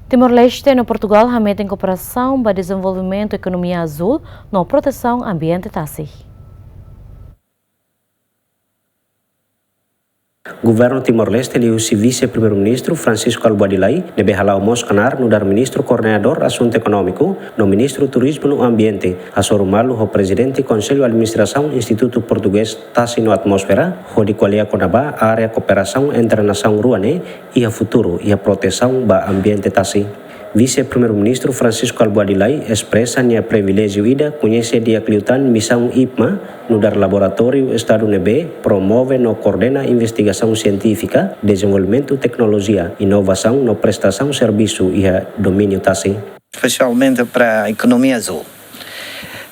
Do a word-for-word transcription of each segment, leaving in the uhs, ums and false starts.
Timor-Leste no Portugal hametin kooperasaun ba dezenvolvimentu ekonomia azúl no protesaun ambiente tasi. Governu Timor-Leste liuhusi Vise-Primeiru-Ministru Francisco Albuady Lay, ne'ebé hala'o mós knaar nu'udar Ministru Koordenadór Asuntu Ekonómiku no Ministru Turizmu no Ambiente, hasoru malu ho Prezidente Konsellu Administrasaun Institutu Portugés Tasi no Atmósfera, hodi ko'alia kona-ba área kooperasaun entre nasaun rua ne'e iha futuru iha protesaun ba ambiente tasi. Vise-Primeiru-Ministru Francisco Albuady Lay espresa nia priviléjiu ida koñese di'ak liután misaun IPMA, nu'udar laboratóriu Estadu ne'ebé promove no koordena investigasaun sientífika, dezenvolvimentu teknolojia, inovasaun no prestasaun servisu iha domíniu tasi. Especialmente para a economia azul.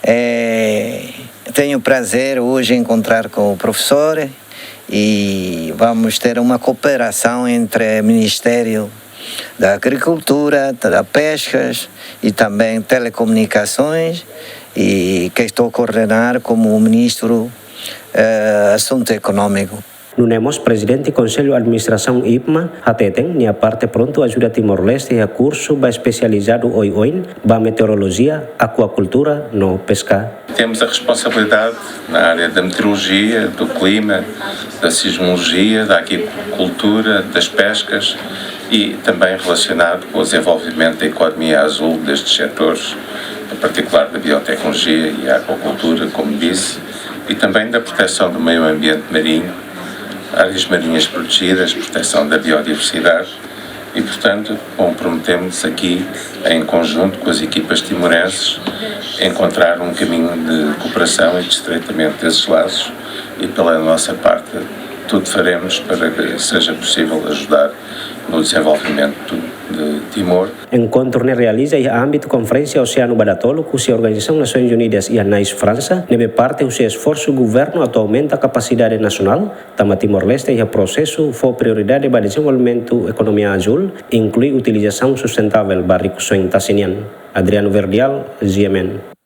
Eh, tenho prazer hoje em encontrar com o professor e vamos ter uma cooperação entre Ministério da Agricultura, da Pescas e também Telecomunicações, e que estou a coordenar como ministro, eh, assunto económico. Nune'e mós Prezidente Konsellu Administrasaun IPMA hateten nia parte prontu ajuda Timor-Leste iha kursu ba espesializadu oioin ba meteorolojia, akuakultura no peska. Temos a responsabilidade na área da meteorologia, do clima, da sismologia, da aquicultura, das pescas e também relacionado com o desenvolvimento da economia azul destes setores, em particular da biotecnologia e aquacultura, como disse, e também da proteção do meio ambiente marinho, áreas marinhas protegidas, proteção da biodiversidade e, portanto, comprometemos-nos aqui, em conjunto com as equipas timorenses, a encontrar um caminho de cooperação e de estreitamento desses laços e, pela nossa parte, tudo faremos para que seja possível ajudar no desenvolvimento de Timor. Enkontru ne'e realiza iha ámbitu Konferénsia Oseanu ba Datoluk husi Organizasaun Nasoins Unidas iha Nice, Fransa, ne'ebé parte husi esforsu governu atu aumenta kapasidade nasionál, tanba Timor-Leste iha prosesu fó prioridade ba dezenvolvimentu ekonomia azúl, inklui utilizasaun sustentável ba rikusoin tasi nian. Adriano Verdial, G M N.